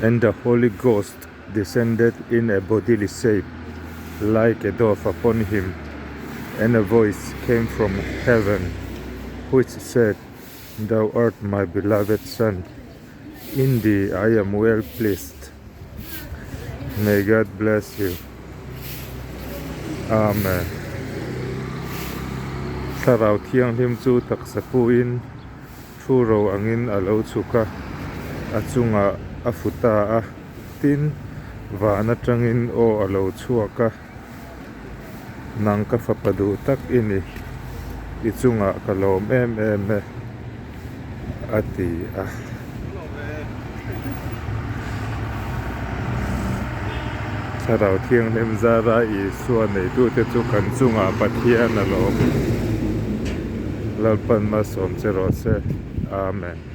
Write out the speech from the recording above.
And the Holy Ghost descended in a bodily shape like a dove upon him, and a voice came from heaven which said, Thou art my beloved Son, in thee I am well pleased. May God bless you. Amen. Thlarau Thianghlim chu taksa puin thu ro angin a lo chhuk a, a chungah a fu ta a, tin, van atangin aw a lo chhuak a, Nang ka fapa duh tak i ni, i chungah ka lawm em em e, a ti a. Thlarau Thianghlim zara Isua neitute chu kan chungah Pathian a lawm. Lalpan malsawm che rawh se. Amen.